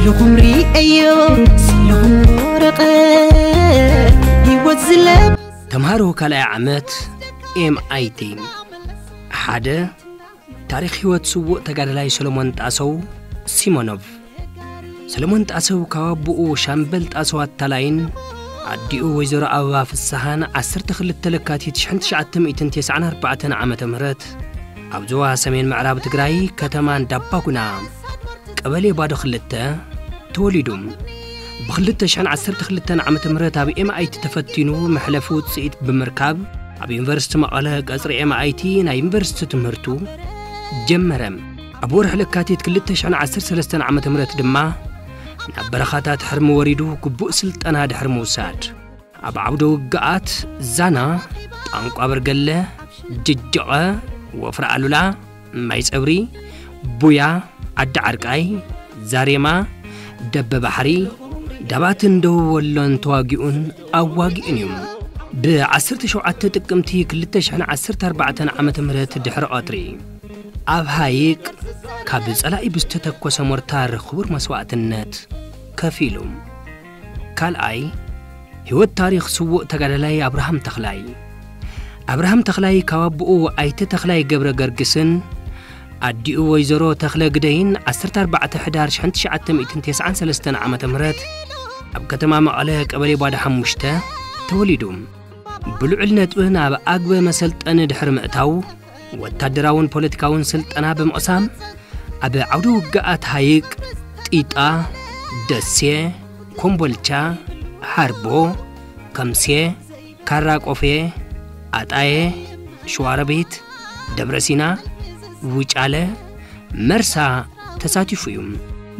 ንኹም ርእዮ ስኢልኹም ወረቐ ህይወት ዝለብ ተምሃሮ ካልኣይ ዓመት ኤምኣይቲ። ሓደ፣ ታሪኽ ህይወት ስዉእ ተጋዳላይ ሰሎሞን ጣሰው ሲሞኖቭ። ሰለሞን ጣሰው ካብ ኣቦኡ ሻምበል ጣሰው ኣታላይን ኣዲኡ ወይዘሮ ኣበባ ፍስሃን ዓሰርተ ክልተ ለካቲት ሽሕን ትሽዓተ ሚእትን ተስዓን ኣርባዕተን ዓመተ ምህረት ኣብ ዞባ ሰሜን ምዕራብ ትግራይ ከተማ እንዳባጉና ቀበሌ ባዶ ክልተ ተወሊዱ። ብክልተ ሽሕን ዓሰርተ ክልተን ዓመተ ምህረት ኣብ ኤምኣይቲ ተፈቲኑ መሕለፊ ውፅኢት ብምርካብ ኣብ ዩኒቨርሲቲ መቐለ ቀፅሪ ኤምኣይቲ ናይ ዩኒቨርሲቲ ትምህርቱ ጀመረ። ኣብ ወርሒ ለካቲት ክልተ ሽሕን ዓሰርተ ሰለስተን ዓመተ ምህረት ድማ ናብ በረኻታት ሕርሚ ወሪዱ ግቡእ ስልጠና ድሕሪ ምውሳድ ኣብ ዓውደ ውግኣት ዛና፣ ጣንቋ በርገለ፣ ጅጅቐ፣ ወፍሪ ኣሉላ፣ ማይ ፀብሪ፣ ቡያ፣ ዓዲ ዓርቃይ፣ ዛሬማ፣ ደበ ባሕሪ፣ ዳባትን ደቡብ ወሎን ተዋጊኡን ኣዋጊኡን እዩ። ብ ዓሰርተ ሸውዓተ ጥቅምቲ ክልተ ሽሕን ዓሰርተ ኣርባዕተን ዓመተ ምህረት ድሕሪ ቀትሪ ኣብ ሃይቅ ካብ ጸላኢ ብዝተተኮሰ ሞርታር ክቡር መስዋእትነት ከፊሉ። ካልኣይ፣ ህይወት ታሪኽ ስዉእ ተጋዳላይ ኣብርሃም ተኽላይ። ኣብርሃም ተኽላይ ካብ ኣቦኡ ኣይተ ተኽላይ ገብረ ገርግስን ኣዲኡ ወይዘሮ ተኽለ ግደይን ዓሰርተ ኣርባዕተ ሕዳር ሽሕን ትሽዓተ ሚእትን ተስዓን ሰለስተን ዓመተ ምህረት ኣብ ከተማ መቐለ ቀበሌ ባዶ ሓሙሽተ ተወሊዱ። ብልዑል ነጥብን ኣብ ኣግበ መሰልጠኒ ድሕሪ ምእታው ወታደራውን ፖለቲካውን ስልጠና ብምቕሳም ኣብ ዓውደ ውግኣት ሃይቅ፣ ጢጣ፣ ደሴ፣ ኮምቦልቻ፣ ሓርቦ፣ ከምሴ፣ ካራ ቆፌ፣ ኣጣየ፣ ሸዋሮቢት፣ ደብረ ሲና፣ ውጫለ፣ መርሳ ተሳቲፉ እዩ።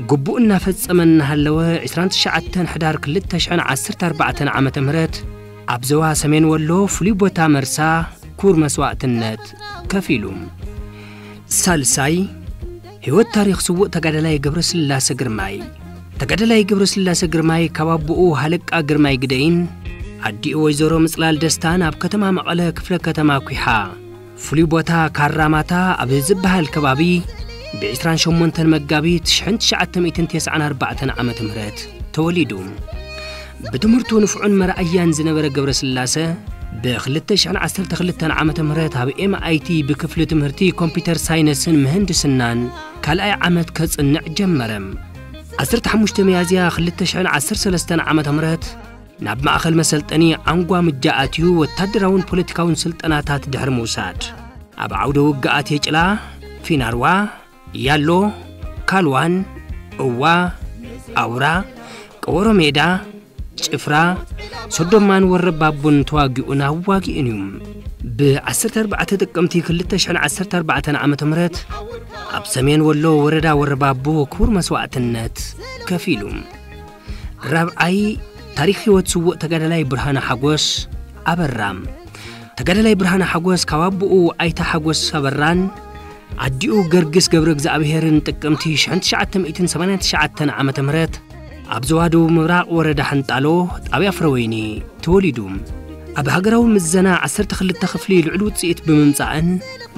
ግቡእ እናፈጸመ እናሃለወ ዕስራን ትሽዓተን ሕዳር ክልተ ሽሕን ዓሰርተ ኣርባዕተን ዓመተ ምህረት ኣብ ዞባ ሰሜን ወሎ ፍሉይ ቦታ መርሳ ክቡር መስዋእትነት ከፊሉ። ሳልሳይ፣ ህይወት ታሪኽ ስዉእ ተጋዳላይ ገብረስላሰ ግርማይ። ተጋዳላይ ገብረስላሰ ግርማይ ካብ ኣቦኡ ሃለቃ ግርማይ ግደይን ኣዲኡ ወይዘሮ ምጽላል ደስታን ኣብ ከተማ መቐለ ክፍለ ከተማ ኲሓ ፍሉይ ቦታ ካራማታ ኣብ ዝበሃል ከባቢ ብ ዕስራን ሸሞንተን መጋቢት ሽሕን ትሽዓተ ሚእትን ተስዓን ኣርባዕተን ዓመተ ምህረት ተወሊዱ። ብትምህርቱ ንፉዕን መርኣያን ዝነበረ ገብረስላሰ ብ ክልተ ሽሕን ዓሰርተ ክልተን ዓመተ ምህረት ኣብ ኤምኣይቲ ብክፍሊ ትምህርቲ ኮምፒተር ሳይነስን ምህንድስናን ካልኣይ ዓመት ከጽንዕ ጀመረ። ዓሰርተ ሓሙሽተ ሚያዝያ ክልተ ሽሕን ዓሰርተ ሰለስተን ዓመተ ምህረት ናብ ማእኸል መሰልጠኒ ዓንጓ ምጃ ኣትዩ ወታደራውን ፖለቲካውን ስልጠናታት ድሕሪ ምውሳድ ኣብ ዓውደ ውግኣት የጭላ፣ ፊናርዋ፣ ያሎ፣ ካልዋን፣ እዋ፣ ኣውራ፣ ቀወሮ ሜዳ፣ ጭፍራ፣ ሶዶማን ወረባቡን ተዋጊኡን ኣዋጊኡን እዩ። ብ ዓሰርተ ኣርባዕተ ጥቅምቲ ክልተ ሽሕን ዓሰርተ ኣርባዕተን ዓመተ ምህረት ኣብ ሰሜን ወሎ ወረዳ ወረባቡ ክቡር መስዋእትነት ከፊሉ። ራብዓይ፣ ታሪኽ ህይወት ስዉእ ተጋዳላይ ብርሃነ ሓጎስ ኣበራ። ተጋዳላይ ብርሃነ ሓጎስ ካብ ኣቦኡ ኣይተ ሓጎስ ኣበራን ኣዲኡ ገርግስ ገብረ እግዚኣብሄርን ጥቅምቲ ሽሕን ትሽዓተ ሚእትን ሰማንያን ትሽዓተን ዓመተ ምህረት ኣብ ዞባ ደቡብ ምብራቕ ወረዳ ሕንጣሎ ጣብያ ፍረወይኒ ተወሊዱ። ኣብ ሃገራዊ ምዘና ዓሰርተ ክልተ ክፍሊ ልዑል ውጽኢት ብምምጻእን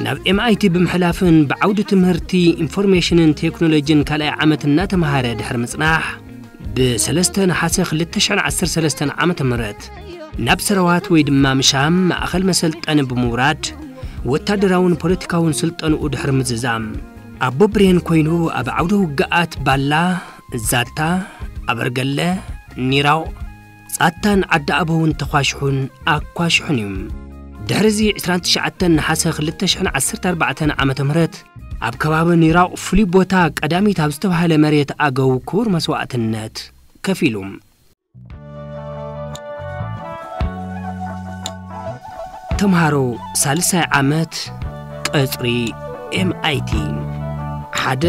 ናብ ኤምኣይቲ ብምሕላፍን ብዓውዲ ትምህርቲ ኢንፎርሜሽንን ቴክኖሎጂን ካልኣይ ዓመት እናተምሃረ ድሕሪ ምጽናሕ፣ ብሰለስተ ነሓሰ ክልተ ሽሕን ዓሰርተ ሰለስተን ዓመተ ምህረት ናብ ሰራዋት ወይ ድማ ምሻም ማእኸል መሰልጠኒ ብምውራድ፣ ወታደራውን ፖለቲካውን ስልጠንኡ ድሕሪ ምዝዛም፣ ኣቦ ብሬን ኮይኑ ኣብ ዓውደ ውግኣት ባላ፣ ዛታ፣ ኣበርገለ፣ ኒራው፣ ጻታን ዓዲ ኣበውን ተኳሽሑን ኣኳሽሑን እዩ። ድሕሪዚ ዕስራን ትሽዓተን ነሓሰ ክልተ ሽሕን ዓሰርተ ኣርባዕተን ዓመተ ምህረት ኣብ ከባቢ ኒራቕ ፍሉይ ቦታ ቀዳሚት ኣብ ዝተባህለ መሬት ኣገው ክቡር መስዋእትነት ከፊሉ። ተምሃሮ ሳልሳይ ዓመት ቀጽሪ ኤምኣይቲ። ሓደ፣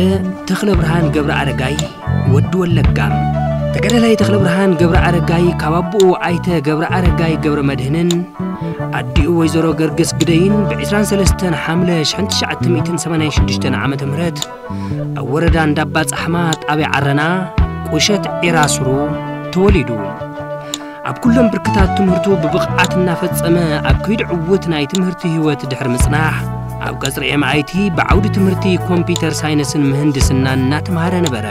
ተኽለ ብርሃን ገብረ ኣረጋይ ወዲ ወለጋ። ተጋዳላይ ተኽለ ብርሃን ገብረ ኣረጋይ ካብ ኣቦኡ ኣይተ ገብረ ኣረጋይ ገብረ መድህንን ኣዲኡ ወይዘሮ ገርግስ ግደይን ብ ዕስራን ሰለስተን ሓምለ ሽሕን ትሽዓተ ሚእትን ሰማንያን ሽዱሽተን ዓመተ ምህረት ኣብ ወረዳ እንዳባ ጻሕማ ጣብያ ዓረና ቁሸት ዒራስሩ ተወሊዱ። ኣብ ኩሎም ብርክታት ትምህርቱ ብብቕዓት እናፈጸመ ኣብ ከይዲ ዕዉት ናይ ትምህርቲ ህይወት ድሕሪ ምጽናሕ ኣብ ቀጽሪ ኤምኣይቲ ብዓውዲ ትምህርቲ ኮምፒተር ሳይንስን ምህንድስናን እናተምሃረ ነበረ።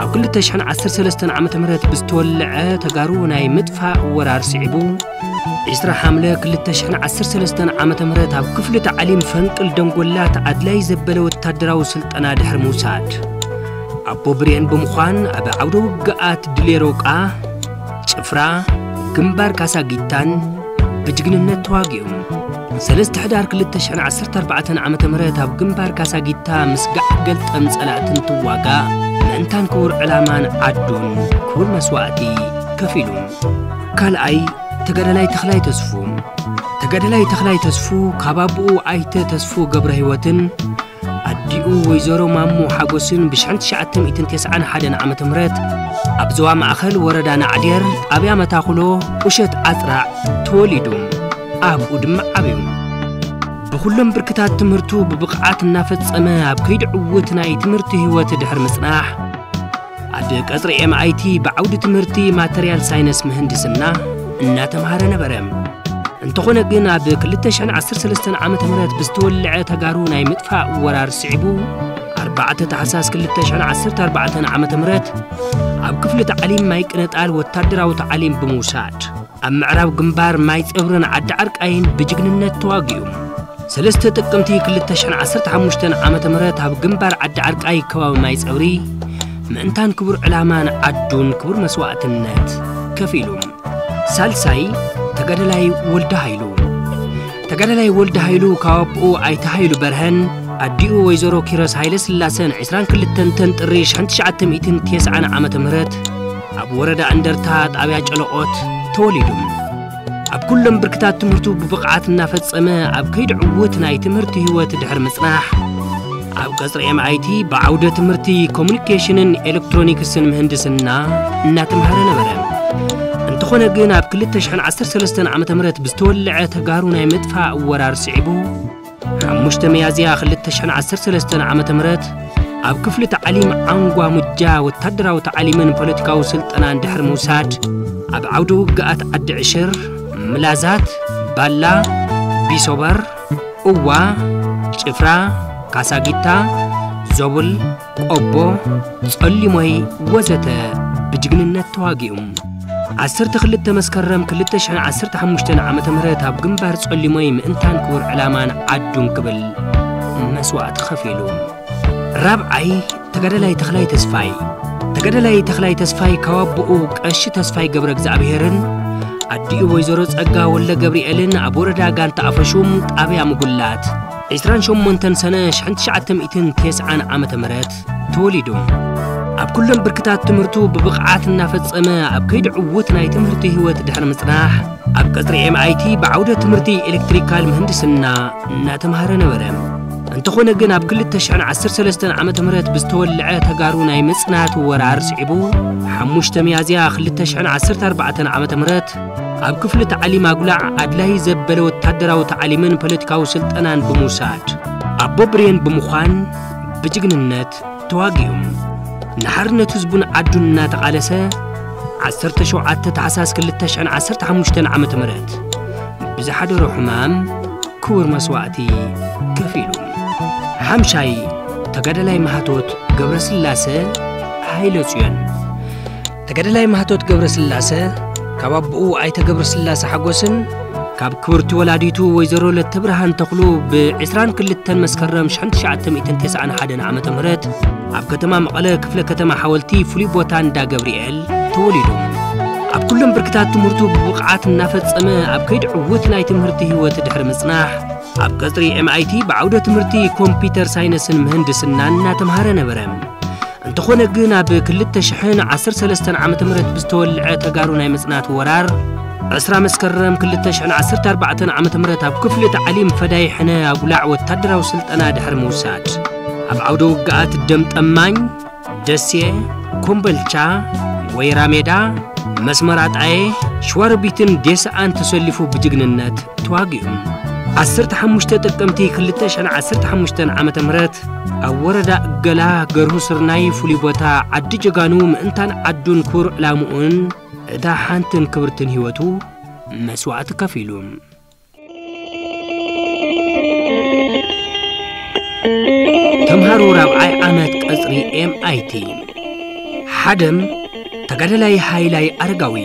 ኣብ ክልተ ሽሕን ዓሰርተ ሰለስተን ዓመተ ምህረት ብዝተወልዐ ተጋሩ ናይ ምጥፋእ ወራር ስዒቡ፣ ዕስራ ሓምለ ክልተ ሽሕን ዓሰርተ ሰለስተን ዓመተ ምህረት ኣብ ክፍሊ ታዕሊም ፈንቅል ደንጎላት ኣድላይ ዘበለ ወታደራዊ ስልጠና ድሕሪ ምውሳድ፣ ኣቦ ብሬን ብምዃን ኣብ ዓውደ ውግኣት ድሌሮቃ፣ ጭፍራ፣ ግንባር ካሳጊታን ብጅግንነት ተዋጊኡ። ሰለስተ ሕዳር ክልተ ሽሕን ዓሰርተ ኣርባዕተን ዓመተ ምህረት ኣብ ግንባር ካሳጊታ ምስ ጋዕ ገልጠም ጸላእትን ትዋጋእ፣ ምእንታን ክቡር ዕላማን ዓዱን ክቡር መስዋእቲ ከፊሉ። ካልኣይ፣ ተጋዳላይ ተኽላይ ተስፉ። ተጋዳላይ ተኽላይ ተስፉ ካብ ኣቦኡ ኣይተ ተስፉ ገብረ ህይወትን ኣዲኡ ወይዘሮ ማሙ ሓጎስን ብሽሕን ትሽዓተ ሚእትን ተስዓን ሓደን ዓመተ ምህረት ኣብ ዞባ ማእኸል ወረዳ ናዕዴር ጣብያ መታኹሎ ቁሸት ኣጽራዕ ተወሊዱ። ኣብኡ ድማ ዓብዩ። ብኹሎም ብርክታት ትምህርቱ ብብቕዓት እናፈጸመ ኣብ ከይዲ ዕውት ናይ ትምህርቲ ህይወት ድሕሪ ምጽናሕ፣ ኣብ ቀጽሪ ኤምኣይቲ ብዓውዲ ትምህርቲ ማተርያል ሳይንስ ምህንድስና እናተምሃረ ነበረ። እንተኾነ ግን ኣብ ክልተ ሽሕን ዓሰርተ ሰለስተን ዓመተ ምህረት ብዝተወልዐ ተጋሩ ናይ ምጥፋእ ወራር ስዒቡ፣ ኣርባዕተ ታሕሳስ ክልተ ሽሕን ዓሰርተ ኣርባዕተን ዓመተ ምህረት ኣብ ክፍሊ ታዕሊም ማይ ቅነጣል ወታደራዊ ታዕሊም ብምውሳድ፣ ኣብ ምዕራብ ግንባር ማይ ጸብርን ዓዲ ዓርቃይን ብጅግንነት ተዋጊኡ። ሰለስተ ጥቅምቲ ክልተ ሽሕን ዓሰርተ ሓሙሽተን ዓመተ ምህረት ኣብ ግንባር ዓዲ ዓርቃይ ከባቢ ማይ ጸብሪ ምእንታን ክቡር ዕላማን ዓዱን ክቡር መስዋእትነት ከፊሉ። ሳልሳይ፣ ተጋዳላይ ወልደ ሃይሉ። ተጋዳላይ ወልደ ሃይሉ ካብ ኣቦኡ ኣይተ ሃይሉ በርሀን ኣዲኡ ወይዘሮ ኪሮስ ሃይለ ስላሰን ዕስራን ክልተን ጥሪ ሽሕን ትሽዓተ ሚእትን ተስዓን ዓመተ ምህረት ኣብ ወረዳ እንደርታ ጣብያ ጨለቆት ተወሊዱ። ኣብ ኩሎም ብርክታት ትምህርቱ ብብቕዓት እናፈጸመ ኣብ ከይዲ ዕውት ናይ ትምህርቲ ህይወት ድሕሪ ምጽናሕ፣ ኣብ ቀጽሪ ኤምኣይቲ ብዓውደ ትምህርቲ ኮሙኒኬሽንን ኤሌክትሮኒክስን ምህንድስና እናተምሃረ ነበረ። እንተኾነ ግን ኣብ ክልተ ሽሕን ዓሰርተ ሰለስተን ዓመተ ምህረት ብዝተወልዐ ተጋሩ ናይ ምጥፋእ ወራር ስዒቡ፣ ሓሙሽተ ሚያዝያ ክልተ ሽሕን ዓሰርተ ሰለስተን ዓመተ ምህረት ኣብ ክፍሊ ታዕሊም ዓንጓ ሙጃ ወታደራዊ ታዕሊምን ፖለቲካዊ ስልጠናን ድሕሪ ምውሳድ፣ ኣብ ዓውደ ውግኣት ዓዲ ዕሽር፣ ምላዛት፣ ባላ፣ ቢሶበር፣ እዋ፣ ጭፍራ፣ ካሳጊታ፣ ዞብል፣ ቆቦ፣ ጸሊሞይ ወዘተ ብጅግንነት ተዋጊኡ። ዓሰርተ ክልተ መስከረም ክልተ ሽሕን ዓሰርተ ሓሙሽተን ዓመተ ምህረት ኣብ ግንባር ጸሊሞይ ምእንታን ክቡር ዕላማን ዓዱን ክብል መስዋእቲ ከፊሉ። ራብዓይ፣ ተጋዳላይ ተኽላይ ተስፋይ። ተጋዳላይ ተኽላይ ተስፋይ ካብ ኣቦኡ ቀሺ ተስፋይ ገብረ እግዚኣብሄርን ኣዲኡ ወይዘሮ ጸጋ ወልደ ገብርኤልን ኣብ ወረዳ ጋንታ ኣፈሹም ጣብያ ምጉላት ዕስራን ሸሞንተን ሰነ ሽሕን ትሽዓተ ሚእትን ተስዓን ዓመተ ምህረት ተወሊዱ። ኣብ ኩሎም ብርክታት ትምህርቱ ብብቕዓት እናፈጸመ ኣብ ከይዲ ዕውት ናይ ትምህርቲ ህይወት ድሕሪ ምጽናሕ፣ ኣብ ቀጽሪ ኤምኣይቲ ብዓውደ ትምህርቲ ኤሌክትሪካል ምህንድስና እናተምሃረ ነበረ። እንተኾነ ግን ኣብ ክልተ ሽሕን ዓሰርተ ሰለስተን ዓመተ ምህረት ብዝተወልዐ ተጋሩ ናይ ምጽናት ወራር ስዒቡ፣ ሓሙሽተ ሚያዝያ ክልተ ሽሕን ዓሰርተ ኣርባዕተን ዓመተ ምህረት ኣብ ክፍሊ ታዕሊም ኣጉላዕ ኣድላይ ዘበለ ወታደራዊ ታዕሊምን ፖለቲካዊ ስልጠናን ብምውሳድ፣ ኣቦ ብሬን ብምዃን ብጅግንነት ተዋጊኡ። ንሓርነት ህዝቡን ዓዱን እናተቓለሰ፣ ዓሰርተ ሸውዓተ ታሕሳስ ክልተ ሽሕን ዓሰርተ ሓሙሽተን ዓመተ ምህረት ብዝሓደሮ ሕማም ክቡር መስዋእቲ ከፊሉ። ሓምሻይ፣ ተጋዳላይ ማህቶት ገብረስላሰ ሃይለ ጽዮን። ተጋዳላይ ማህቶት ገብረስላሰ ካብ ኣቦኡ ኣይተ ገብረስላሰ ሓጎስን ካብ ክብርቲ ወላዲቱ ወይዘሮ ለተብርሃን ተኽሉ ብ ዕስራን ክልተን መስከረም ሽሕን ትሽዓተ ሚእትን ተስዓን ሓደን ዓመተ ምህረት ኣብ ከተማ መቐለ ክፍለ ከተማ ሓወልቲ ፍሉይ ቦታ እንዳ ገብርኤል ተወሊዱ። ኣብ ኩሎም ብርክታት ትምህርቱ ብብቕዓት እናፈጸመ ኣብ ከይዲ ዕውት ናይ ትምህርቲ ህይወት ድሕሪ ምጽናሕ፣ ኣብ ቀጽሪ ኤምኣይቲ ብዓውደ ትምህርቲ ኮምፒተር ሳይንስን ምህንድስናን እናተምሃረ ነበረ። እንተኾነ ግን ኣብ ክልተ ሽሕን ዓሰርተ ሰለስተን ዓመተ ምህረት ብዝተወልዐ ተጋሩ ናይ ምጽናት ወራር፣ ዕስራ መስከረም ክልተ ሽሕን ዓሰርተ ኣርባዕተን ዓመተ ምህረት ኣብ ክፍሊ ታዕሊም ፈዳይ ሕነ ኣጉላዕ ወታደራዊ ስልጠና ድሕሪ ምውሳድ፣ ኣብ ዓውደ ውግኣት ደም ጠማኝ፣ ደሴ፣ ኮምበልቻ፣ ወይራ ሜዳ፣ መስመር ኣጣየ፣ ሸዋሮቢትን ዴስኣን ተሰሊፉ ብጅግንነት ተዋጊኡ። ዓሰርተ ሓሙሽተ ጥቅምቲ ክልተ ሽሕን ዓሰርተ ሓሙሽተን ዓመተ ምህረት ኣብ ወረዳ እገላ ገርሁ ስርናይ ፍሉይ ቦታ ዓዲ ጀጋኑ ምእንታን ዓዱን ክቡር ዕላምኡን እታ ሓንትን ክብርትን ህይወቱ መስዋእቲ ከፊሉ። ተምሃሮ ራብዓይ ዓመት ቀጽሪ ኤምኣይቲ። ሓደም ተጋዳላይ ሃይላይ ኣረጋዊ።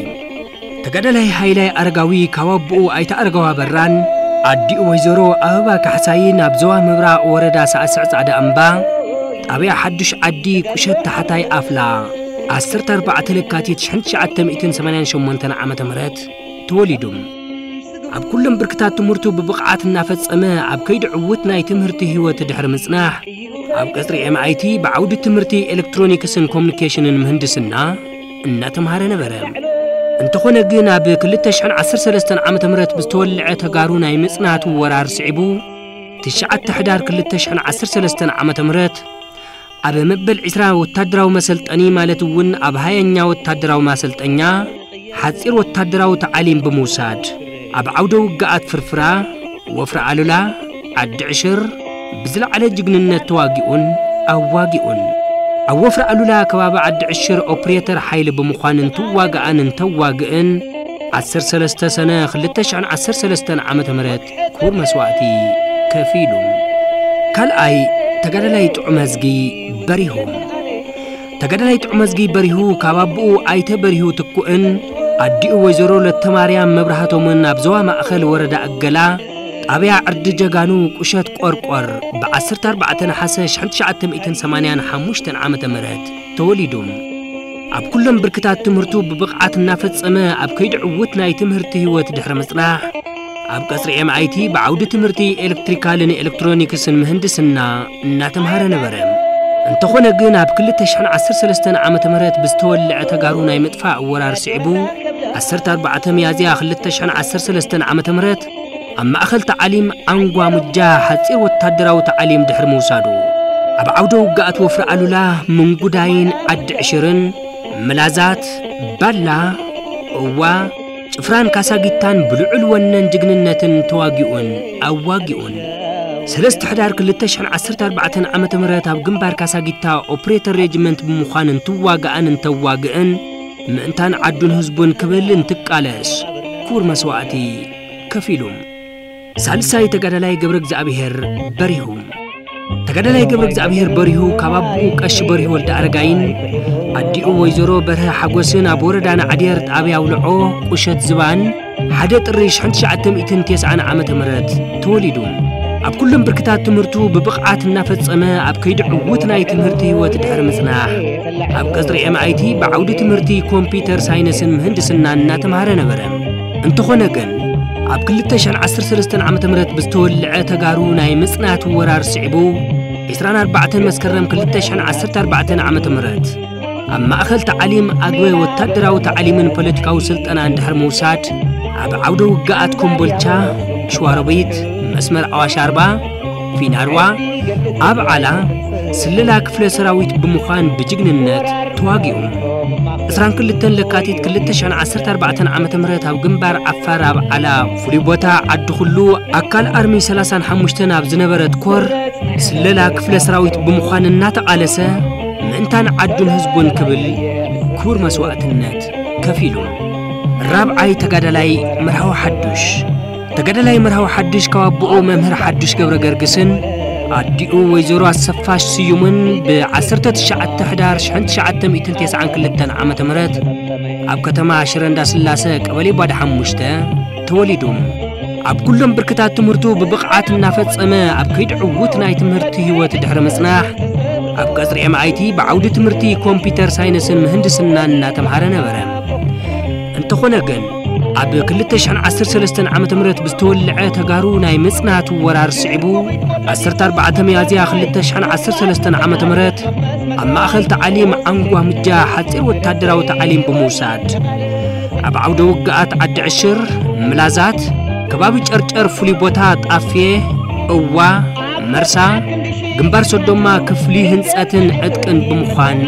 ተጋዳላይ ሃይላይ ኣረጋዊ ካብ ኣቦኡ ኣይተ ኣረጋዊ ኣበራን ኣዲኡ ወይዘሮ ኣበባ ካሕሳይን ኣብ ዞባ ምብራቕ ወረዳ ሳዕስዕ ጻዕዳ እምባ ጣብያ ሓዱሽ ዓዲ ቁሸት ታሕታይ ኣፍላ ዓሰርተ ኣርባዕተ ለካቲት ሽሕን ትሽዓተ ሚእትን ሰማንያን ሸሞንተን ዓመተ ምህረት ተወሊዱ። ኣብ ኩሎም ብርክታት ትምህርቱ ብብቕዓት እናፈጸመ ኣብ ከይዲ ዕዉት ናይ ትምህርቲ ህይወት ድሕሪ ምጽናሕ ኣብ ቀጽሪ ኤምኣይቲ ብዓውዲ ትምህርቲ ኤሌክትሮኒክስን ኮሙኒኬሽንን ምህንድስና እናተምሃረ ነበረ። እንተኾነ ግን ኣብ ክልተ ሽሕን ዓሰርተ ሰለስተን ዓመተ ምህረት ብዝተወልዐ ተጋሩ ናይ ምጽናት ወራር ስዒቡ ትሽዓተ ሕዳር ክልተ ሽሕን ዓሰርተ ሰለስተን ዓመተ ምህረት ኣብ መበል ዕስራ ወታደራዊ መሰልጠኒ ማለት እውን ኣብ ሃያኛ ወታደራዊ ማሰልጠኛ ሓጺር ወታደራዊ ተዓሊም ብምውሳድ ኣብ ዓውደ ውግኣት ፍርፍራ፣ ወፍሪ ኣሉላ፣ ዓዲ ዕሽር ብዝለዓለ ጅግንነት ተዋጊኡን ኣዋጊኡን። ኣብ ወፍሪ ኣሉላ ከባቢ ዓዲ ዕሽር ኦፕሬተር ሓይሊ ብምዃን እንትዋግኣን እንተዋግእን ዓሰርተ ሰለስተ ሰነ ክልተ ሽሕን ዓሰርተ ሰለስተን ዓመተ ምህረት ክቡር መስዋእቲ ከፊሉ። ካልኣይ ተጋዳላይ ጥዑመዝጊ በሪሁ። ተጋዳላይ ጥዑመዝጊ በሪሁ ካብ ኣቦኡ ኣይተ በሪሁ ትኩእን ኣዲኡ ወይዘሮ ለተማርያም መብራህቶምን ኣብ ዞባ ማእኸል ወረዳ እገላ ጣብያ ዕርዲ ጀጋኑ ቁሸት ቆርቆር ብዓሰርተ ኣርባዕተ ነሓሰ ሽሕን ትሽዓተ ሚእትን ሰማንያን ሓሙሽተን ዓመተ ምህረት ተወሊዱ። ኣብ ኩሎም ብርክታት ትምህርቱ ብብቕዓት እናፈጸመ ኣብ ከይዲ ዕዉት ናይ ትምህርቲ ህይወት ድሕሪ ምጽናሕ ኣብ ቀጽሪ ኤምኣይቲ ብዓውዲ ትምህርቲ ኤሌክትሪካልን ኤሌክትሮኒክስን ምህንድስና እናተምሃረ ነበረ። እንተኾነ ግን ኣብ ክልተ ሽሕን ዓሰርተ ሰለስተን ዓመተ ምህረት ብዝተወልዐ ተጋሩ ናይ ምጥፋእ ወራር ስዒቡ ዓሰርተ ኣርባዕተ ሚያዝያ ክልተ ሽሕን ዓሰርተ ሰለስተን ዓመተ ምህረት ኣብ ማእኸል ተዓሊም ዓንጓ ሙጃ ሓጺር ወታደራዊ ተዓሊም ድሕሪ ምውሳዱ ኣብ ዓውደ ውግኣት ወፍሪ ኣሉላ ምንጉዳይን ዓዲ ዕሽርን ምላዛት፣ ባላ፣ እዋ፣ ጭፍራን ካሳጊታን ብልዑል ወነን ጅግንነትን ተዋጊኡን ኣዋጊኡን። ሰለስተ ሕዳር ክልተ ሽሕን ዓሰርተ ኣርባዕተን ዓመተ ምህረት ኣብ ግንባር ካሳጊታ ኦፕሬተር ሬጅመንት ብምዃን እንትዋጋእን እንተዋግእን ምእንታን ዓዱን ህዝቡን ክብል እንትቃለስ ክቡር መስዋእቲ ከፊሉ። ሳልሳይ ተጋዳላይ ገብረ እግዚኣብሔር በሪሁ። ተጋዳላይ ገብረ እግዚኣብሔር በሪሁ ካብ ኣቦኡ ቀሺ በሪሁ ወልደ ኣረጋይን ኣዲኡ ወይዘሮ በርሀ ሓጎስን ኣብ ወረዳ ናዕዴር ጣብያ ኣውልዖ ቁሸት ዝባን ሓደ ጥሪ ሽሕን ትሽዓተ ሚእትን ተስዓን ዓመተ ምህረት ተወሊዱ። ኣብ ኩሎም ብርክታት ትምህርቱ ብብቕዓት እናፈጸመ ኣብ ከይዲ ዕዉት ናይ ትምህርቲ ህይወት ድሕሪ ምጽናሕ ኣብ ቀጽሪ ኤምኣይቲ ብዓውዲ ትምህርቲ ኮምፒውተር ሳይንስን ምህንድስናን እናተምሃረ ነበረ። እንተኾነ ግን ኣብ ክልተ ሽሕን ዓሰርተ ሰለስተን ዓመተ ምህረት ብዝተወልዐ ተጋሩ ናይ ምጽናት ወራር ስዒቡ ዕስራን ኣርባዕተን መስከረም ክልተ ሽሕን ዓሰርተ ኣርባዕተን ዓመተ ምህረት ኣብ ማእኸል ተዓሊም ኣግበ ወታደራዊ ተዓሊምን ፖለቲካዊ ስልጠና እንድሕር ምውሳድ ኣብ ዓውደ ውግኣት ኮምቦልቻ፣ ሸዋሮቢት፣ መስመር ኣዋሽ ኣርባ፣ ፊናርዋ፣ ኣብ ዓላ ስለላ ክፍለ ሰራዊት ብምዃን ብጅግንነት ተዋጊኡ። ዕስራን ክልተን ለካቲት ክልተ ሽሕን ዓሰርተ ኣርባዕተን ዓመተ ምህረት ኣብ ግንባር ዓፋር ኣብ ዓላ ፍሉይ ቦታ ዓዲ ኩሉ ኣካል ኣርሚ ሰላሳን ሓሙሽተን ኣብ ዝነበረት ኮር ስለላ ክፍለ ሰራዊት ብምዃን እናተቓለሰ ምእንታን ዓዱን ህዝቡን ክብል ክቡር መስዋእትነት ከፊሉ። ራብዓይ ተጋዳላይ መርሃዊ ሓዱሽ። ተጋዳላይ መርሃዊ ሓዱሽ ካብ ኣቦኡ መምህር ሓዱሽ ገብረ ገርግስን ኣዲኡ ወይዘሮ ኣሰፋሽ ስዩምን ብ ዓሰርተ ትሽዓተ ሕዳር ሽሕን ትሽዓተ ሚእትን ተስዓን ክልተን ዓመተ ምህረት ኣብ ከተማ ሽረ እንዳስላሰ ቀበሌ ባዶ ሓሙሽተ ተወሊዱ። ኣብ ኩሎም ብርክታት ትምህርቱ ብብቕዓት እናፈጸመ ኣብ ከይዲ ዕዉት ናይ ትምህርቲ ህይወት ድሕሪ ምጽናሕ ኣብ ቀጽሪ ኤምኣይቲ ብዓውዲ ትምህርቲ ኮምፒውተር ሳይንስን ምህንድስናን እናተምሃረ ነበረ። እንተኾነ ግን ኣብ ክልተ ሽሕን ዓሰርተ ሰለስተን ዓመተ ምህረት ብዝተወልዐ ተጋሩ ናይ ምጽናት ወራር ስዒቡ ዓሰርተ ኣርባዕተ ሚያዝያ ክልተ ሽሕን ዓሰርተ ሰለስተን ዓመተ ምህረት ኣብ ማእኸል ተዓሊም ዓንጓ ምጃ ሓጺር ወታደራዊ ተዓሊም ብምውሳድ ኣብ ዓውደ ውግኣት ዓዲ ዕሽር፣ ምላዛት፣ ከባቢ ጨርጨር ፍሉይ ቦታ ጣፍየ፣ እዋ፣ መርሳ፣ ግንባር ሶዶማ ክፍሊ ህንጸትን ዕጥቅን ብምዃን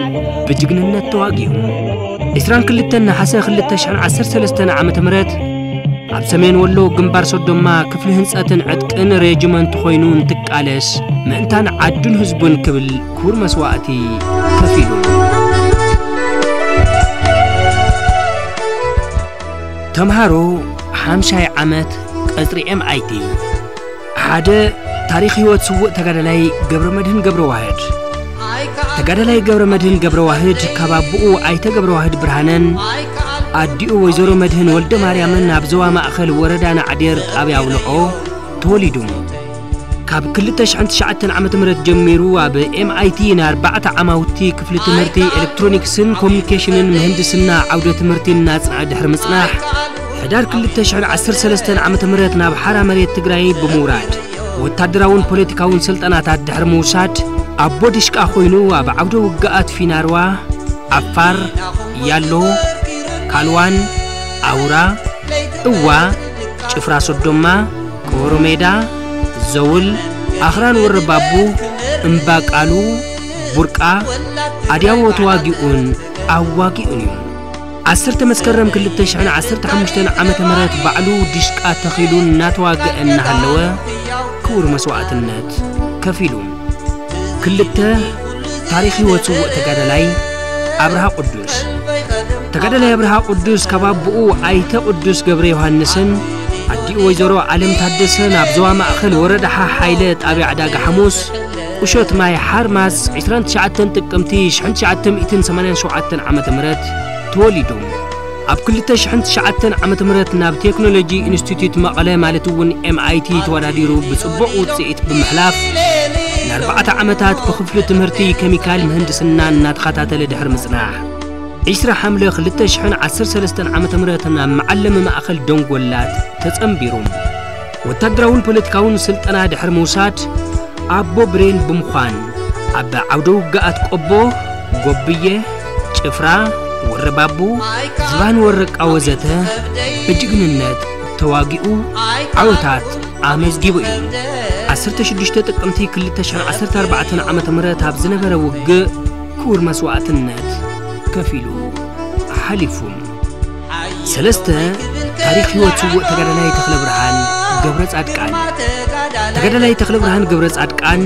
ብጅግንነት ተዋጊኡ። ዕስራን ክልተን ነሓሰ ክልተ ሽሕን ዓሰርተ ሰለስተን ዓመተ ምህረት ኣብ ሰሜን ወሎ ግንባር ሶዶማ ክፍሊ ህንጸትን ዕጥቅን ሬጅመንት ኮይኑ እንትቃለስ ምእንታን ዓዱን ህዝቡን ክብል ክቡር መስዋእቲ ከፊሉ። ተምሃሮ ሓምሻይ ዓመት ቀጽሪ ኤምኣይቲ። ሓደ ታሪኽ ህይወት ስዉእ ተጋዳላይ ገብረ መድህን ገብረ ዋህድ። ተጋዳላይ ገብረ መድህን ገብረ ዋህድ ካብ ኣቦኡ ኣይተ ገብረ ዋህድ ብርሃነን ኣዲኡ ወይዘሮ መድህን ወልደ ማርያምን ኣብ ዞባ ማእኸል ወረዳ ናዕዴር ጣብያ ኣውልዖ ተወሊዱ። ካብ ክልተ ሽሕን ትሽዓተን ዓመተ ምህረት ጀሚሩ ኣብ ኤምኣይቲ ንኣርባዕተ ዓማውቲ ክፍሊ ትምህርቲ ኤሌክትሮኒክስን ኮሙኒኬሽንን ምህንድስና ዓውደ ትምህርቲ እናጽንዐ ድሕሪ ምጽናሕ፣ ሕዳር ክልተ ሽሕን ዓሰርተ ሰለስተን ዓመተ ምህረት ናብ ሓራ መሬት ትግራይ ብምውራድ፣ ወታደራውን ፖለቲካውን ስልጠናታት ድሕሪ ምውሳድ፣ ኣቦ ድሽቃ ኮይኑ ኣብ ዓውደ ውግኣት ፊናርዋ፣ ዓፋር፣ ያሎ፣ ካልዋን፣ ኣውራ፣ እዋ፣ ጭፍራ ሶዶማ፣ ከበሮ ሜዳ፣ ዘውል፣ ኣኽራን ወረባቡ፣ እምባ ቃሉ፣ ቡርቃ፣ ኣድያቦ ተዋጊኡን ኣዋጊኡን እዩ። ዓሰርተ መስከረም ክልተ ሽሕን ዓሰርተ ሓሙሽተን ዓመተ ምህረት ባዕሉ ዲሽቃ ተኺሉ እናተዋግአ እናሃለወ ክቡር መስዋእትነት ከፊሉ። ክልተ፣ ታሪኽ ህይወት ስዉእ ተጋዳላይ ኣብርሃ ቅዱስ። ተጋዳላይ ኣብርሃ ቅዱስ ካብ ኣቦኡ ኣይተ ቅዱስ ገብረ ዮሃንስን ኣዲኡ ወይዘሮ ዓለም ታደሰን ኣብ ዞባ ማእኸል ወረዳ ሓሓይለ ጣብያ ዕዳጋ ሓሙስ ቁሸት ማይ ሓርማዝ ዕስራን ትሽዓተን ጥቅምቲ ሽሕን ትሽዓተ ሚእትን ሰማንያን ሸውዓተን ዓመተ ምህረት ተወሊዱ። ኣብ ክልተ ሽሕን ትሽዓተን ዓመተ ምህረት ናብ ቴክኖሎጂ ኢንስቲትዩት መቐለ ማለት እውን ኤምኣይቲ ተወዳዲሩ ብጽቡቕ ውጽኢት ብምሕላፍ ንኣርባዕተ ዓመታት ብክፍሊ ትምህርቲ ኬሚካል ምህንድስና እናተኸታተለ ድሕሪ ምጽናሕ ዕስራ ሓምለ ክልተ ሽሕን ዓሰርተ ሰለስተን ዓመተ ምህረት ናብ መዓለሚ ማእኸል ደንጎላት ተጸንቢሩ። ወታደራውን ፖለቲካውን ስልጠና ድሕሪ ምውሳድ ኣቦ ብሬን ብምዃን ኣብ ዓውደ ውግኣት ቆቦ፣ ጎብየ፣ ጭፍራ፣ ወረባቡ፣ ዝባን ወረቃ ወዘተ ብጅግንነት ተዋጊኡ ዓወታት ኣመዝጊቡ እዩ። ዓሰርተ ሽዱሽተ ጥቅምቲ ክልተ ሽሕን ዓሰርተ ኣርባዕተን ዓመተ ምህረት ኣብ ዝነበረ ውግእ ክቡር መስዋእትነት ከፊሉ ሓሊፉ። ሰለስተ፣ ታሪኽ ህይወት ስዉእ ተጋዳላይ ተኽለ ብርሃን ገብረ ጻድቃን። ተጋዳላይ ተኽለ ብርሃን ገብረ ጻድቃን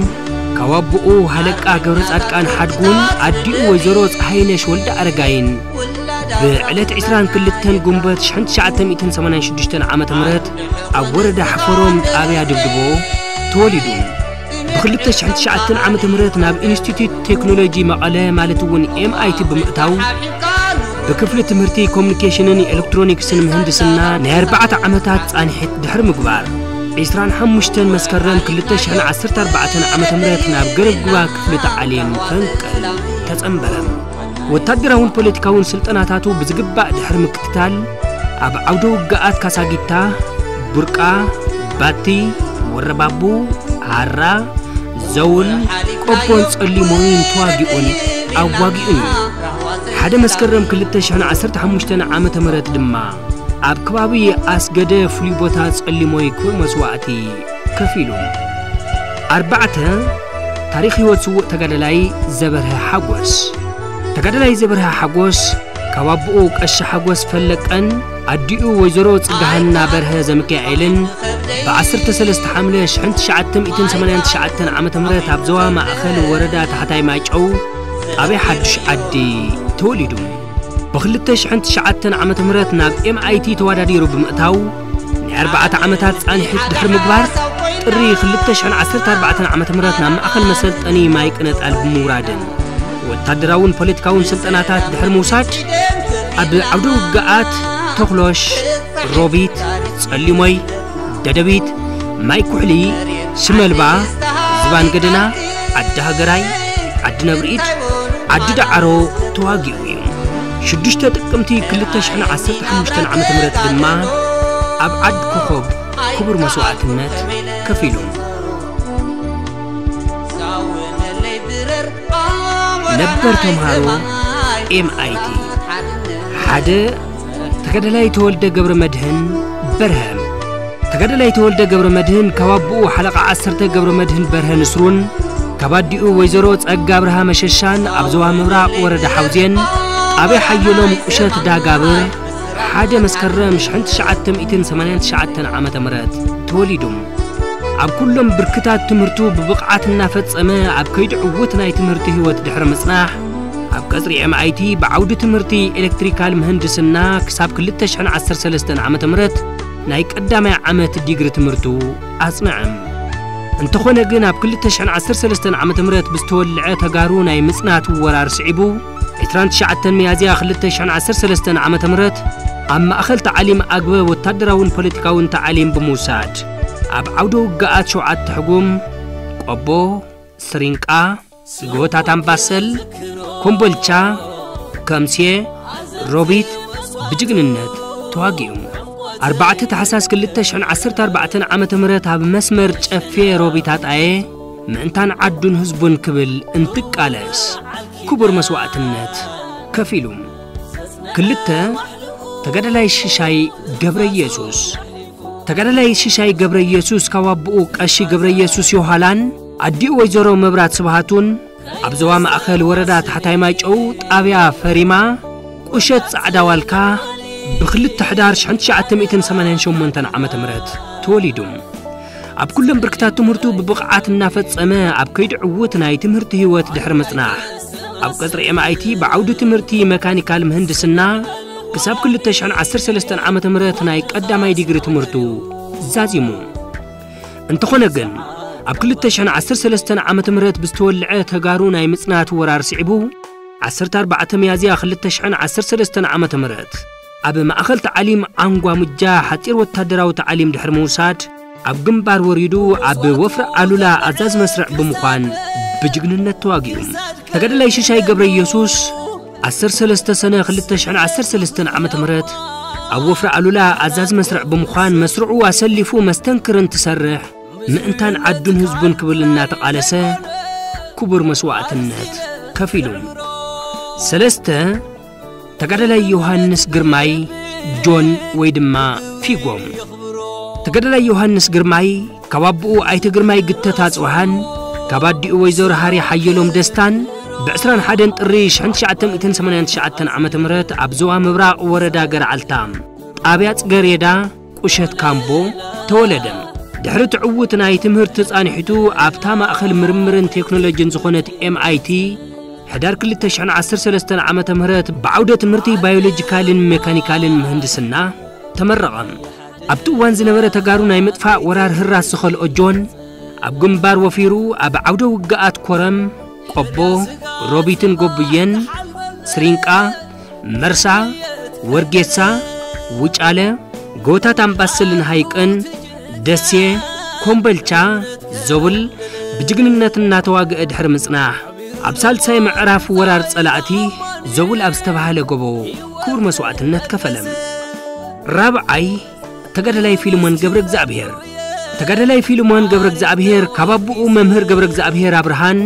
ካብ ኣቦኡ ሃለቃ ገብረ ጻድቃን ሓድጉን ኣዲኡ ወይዘሮ ፀሃይነሽ ወልደ ኣረጋይን ብዕለት ዕስራን ክልተን ጉንበት ሽሕን ትሽዓተ ሚእትን ሰማንያን ሽዱሽተን ዓመተ ምህረት ኣብ ወረዳ ሓፈሮም ጣብያ ድብድቦ ተወሊዱ። ብክልተ ሽሕን ትሽዓተን ዓመተ ምህረት ናብ ኢንስቲትዩት ቴክኖሎጂ መቐለ ማለት እውን ኤምኣይቲ ብምእታው ብክፍሊ ትምህርቲ ኮሙኒኬሽንን ኤሌክትሮኒክስን ምህንድስና ናይ ኣርባዕተ ዓመታት ጻንሒት ድሕሪ ምግባር ዕስራን ሓሙሽተን መስከረም ክልተ ሽሕን ዓሰርተ ኣርባዕተን ዓመተ ምህረት ናብ ገረብ ጉባ ክፍሊ ተዓሊም ፈንቅል ተጸንበረ። ወታደራውን ፖለቲካውን ስልጠናታቱ ብዝግባእ ድሕሪ ምክትታል ኣብ ዓውደ ውግኣት ካሳጊታ፣ ቡርቃ፣ ባቲ፣ ወረባቡ፣ ሃራ፣ ዘውል፣ ቆቦን ጸሊሞይን ተዋጊኡን ኣዋጊኡን እዩ። ሓደ መስከረም ክልተ ሽሕን ዓሰርተ ሓሙሽተን ዓመተ ምህረት ድማ ኣብ ከባቢ ኣስገደ ፍሉይ ቦታ ጸሊሞይ ክቡር መስዋእቲ ከፊሉ። ኣርባዕተ፣ ታሪኽ ህይወት ስዉእ ተጋዳላይ ዘበርሀ ሓጎስ። ተጋዳላይ ዘበርሀ ሓጎስ ካብ ኣቦኡ ቀሺ ሓጎስ ፈለቀን ኣዲኡ ወይዘሮ ጽጋሃና በርሀ ዘሚካኤልን ብዓሰርተ ሰለስተ ሓምለ ሽሕን ትሽዓተ ሚእትን ሰማንያን ትሽዓተን ዓመተ ምህረት ኣብ ዞባ ማእኸል ወረዳ ታሕታይ ማይጨው ጣብያ ሓዱሽ ዓዲ ተወሊዱ። ብኽልተ ሽሕን ትሽዓተን ዓመተ ምህረት ናብ ኤምኣይቲ ተወዳዲሩ ብምእታው ናይ ኣርባዕተ ዓመታት ጻንሒት ድሕሪ ምግባር ጥሪ ክልተ ሽሕን ዓሰርተ ኣርባዕተን ዓመተ ምህረት ናብ ማእኸል መሰልጠኒ ማይ ቅነጣል ብምውራድን ወታደራውን ፖለቲካውን ስልጠናታት ድሕሪ ምውሳድ ኣብ ዓውደ ውግኣት ተኽሎሽ፣ ሮቢት፣ ጸሊሞይ፣ ደደቢት፣ ማይ ኩሕሊ፣ ሽመልባ፣ ዝባን ገደና፣ ዓዲ ሃገራይ፣ ዓዲ ነብርኢድ፣ ዓዲ ዳዕሮ ተዋጊኡ እዩ። ሽዱሽተ ጥቅምቲ ክልተ ሽሕን ዓሰርተ ሓሙሽተን ዓመተ ምህረት ድማ ኣብ ዓዲ ኮኾብ ክቡር መስዋእትነት ከፊሉ። ነበር ተምሃሮ ኤምኣይቲ ሓደ ተጋዳላይ ተወልደ ገብረ መድህን በርሀ። ተጋዳላይ ተወልደ ገብረ መድህን ካብ ኣቦኡ ሓለቓ ዓሰርተ ገብረ መድህን በርሀ ንስሩን ካብ ኣዲኡ ወይዘሮ ጸጋ ብርሃ መሸሻን ኣብ ዞባ ምብራቕ ወረዳ ሓውዜን ጣብያ ሓየሎም ቁሸት ዳጋብር ሓደ መስከረም ሽሕን ትሽዓተ ሚእትን ሰማንያን ትሽዓተን ዓመተ ምህረት ተወሊዱ። ኣብ ኩሎም ብርክታት ትምህርቱ ብብቕዓት እናፈጸመ ኣብ ከይዲ ዕዉት ናይ ትምህርቲ ህይወት ድሕሪ ምጽናሕ ኣብ ቀጽሪ ኤምኣይቲ ብዓውዲ ትምህርቲ ኤሌክትሪካል ምህንድስና ክሳብ ክልተ ሽሕን ዓሰርተ ሰለስተን ዓመተ ምህረት ናይ ቀዳማይ ዓመት ዲግሪ ትምህርቱ ኣጽንዐ። እንተኾነ ግን ኣብ ክልተ ሽሕን ዓሰርተ ሰለስተን ዓመተ ምህረት ብዝተወልዐ ተጋሩ ናይ ምጽናት ወራር ስዒቡ፣ ዕስራን ትሽዓተን ሚያዝያ ክልተ ሽሕን ዓሰርተ ሰለስተን ዓመተ ምህረት ኣብ ማእኸል ተዓሊም ኣግበ ወታደራውን ፖለቲካውን ተዓሊም ብምውሳድ ኣብ ዓውደ ውግኣት ሸውዓተ ሕጉም፣ ቆቦ፣ ስሪንቃ፣ ጎቦታት ኣምባሰል፣ ኮምቦልቻ፣ ከምሴ፣ ሮቢት ብጅግንነት ተዋጊኡ። ኣርባዕተ ታሕሳስ ክልተ ሽሕን ዓሰርተ ኣርባዕተን ዓመተ ምህረት ኣብ መስመር ጨፌ ሮቢት ኣጣየ ምእንታን ዓዱን ህዝቡን ክብል እንትቃለስ ክቡር መስዋዕትነት ከፊሉ። ክልተ፣ ተጋዳላይ ሽሻይ ገብረ ኢየሱስ። ተጋዳላይ ሽሻይ ገብረ ኢየሱስ ካብ ኣቦኡ ቀሺ ገብረ ኢየሱስ ዮሃላን ኣዲኡ ወይዘሮ መብራት ስብሃቱን ኣብ ዞባ ማእኸል ወረዳ ታሕታይ ማይጨው ጣብያ ፈሪማ ቁሸት ጻዕዳ ዋልካ ብክልተ ሕዳር ሽሕን ትሽዓተ ሚእትን ሰማንያን ሸሞንተን ዓመተ ምህረት ተወሊዱ። ኣብ ኩሎም ብርክታት ትምህርቱ ብብቕዓት እናፈጸመ ኣብ ከይዲ ዕዉት ናይ ትምህርቲ ህይወት ድሕሪ ምጽናሕ ኣብ ቀጽሪ ኤምኣይቲ ብዓውዲ ትምህርቲ መካኒካል ምህንድስና ክሳብ ክልተ ሽሕን ዓሰርተ ሰለስተን ዓመተ ምህረት ናይ ቀዳማይ ዲግሪ ትምህርቱ ዛዚሙ። እንተኾነ ግን ኣብ ክልተ ሽሕን ዓሰርተ ሰለስተን ዓመተ ምህረት ብዝተወልዐ ተጋሩ ናይ ምጽናት ወራር ስዒቡ ዓሰርተ ኣርባዕተ ሚያዝያ ክልተ ሽሕን ዓሰርተ ሰለስተን ዓመተ ምህረት ኣብ ማእኸል ተዓሊም ዓንጓ ሙጃ ሓጺር ወታደራዊ ተዓሊም ድሕሪ ምውሳድ ኣብ ግንባር ወሪዱ ኣብ ወፍሪ ኣሉላ ኣዛዚ መስርዕ ብምዃን ብጅግንነት ተዋጊኡ። ተጋዳላይ ሽሻይ ገብረ ኢየሱስ ዓሰርተ ሰለስተ ሰነ ክልተ ሽሕን ዓሰርተ ሰለስተን ዓመተ ምህረት ኣብ ወፍሪ ኣሉላ ኣዛዚ መስርዕ ብምዃን መስርዑ ኣሰሊፉ መስተንክር እንትሰርሕ ምእንታን ዓዱን ህዝቡን ክብል እናተቓለሰ ክቡር መስዋዕትነት ከፊሉ። ሰለስተ፣ ተጋዳላይ ዮሃንስ ግርማይ ጆን ወይ ድማ ፊጎ። ተጋዳላይ ዮሃንስ ግርማይ ካብ ኣቦኡ ኣይተ ግርማይ ግተት ኣጽብሃን ካብ ኣዲኡ ወይዘሮ ሃሪ ሓየሎም ደስታን ብዕስራን ሓደን ጥሪ ሽሕን ትሽዓተ ሚእትን ሰማንያን ትሽዓተን ዓመተ ምህረት ኣብ ዞባ ምብራቕ ወረዳ ገርዓልታ ጣብያ ጽገሬዳ ቁሸት ካምቦ ተወለደ። ድሕሪ ትዕውት ናይ ትምህርቲ ጻንሒቱ ኣብታ ማእኸል ምርምርን ቴክኖሎጂን ዝኾነት ኤምኣይቲ ሕዳር ክልተ ሽሕን ዓሰርተ ሰለስተን ዓመተ ምህረት ብዓውደ ትምህርቲ ባዮሎጂካልን ሜካኒካልን ምህንድስና ተመረቐ። ኣብቲ እዋን ዝነበረ ተጋሩ ናይ ምጥፋእ ወራር ህራስ ዝኸልኦ ጆን ኣብ ግንባር ወፊሩ ኣብ ዓውደ ውግኣት ኮረም፣ ቆቦ፣ ሮቢትን ጎብየን፣ ስሪንቃ፣ መርሳ፣ ወርጌሳ፣ ውጫለ፣ ጎቦታት ኣምባሰልን ሃይቅን፣ ደሴ፣ ኮምበልቻ፣ ዞብል ብጅግንነት እናተዋግአ ድሕሪ ምጽናሕ ኣብ ሳልሳይ ምዕራፍ ወራር ጸላእቲ ዞብል ኣብ ዝተባህለ ጎቦ ክቡር መስዋዕትነት ከፈለ። ራብዓይ፣ ተጋዳላይ ፊልሞን ገብረ እግዚኣብሔር። ተጋዳላይ ፊልሞን ገብረ እግዚኣብሔር ካብ ኣቦኡ መምህር ገብረ እግዚኣብሔር ኣብርሃን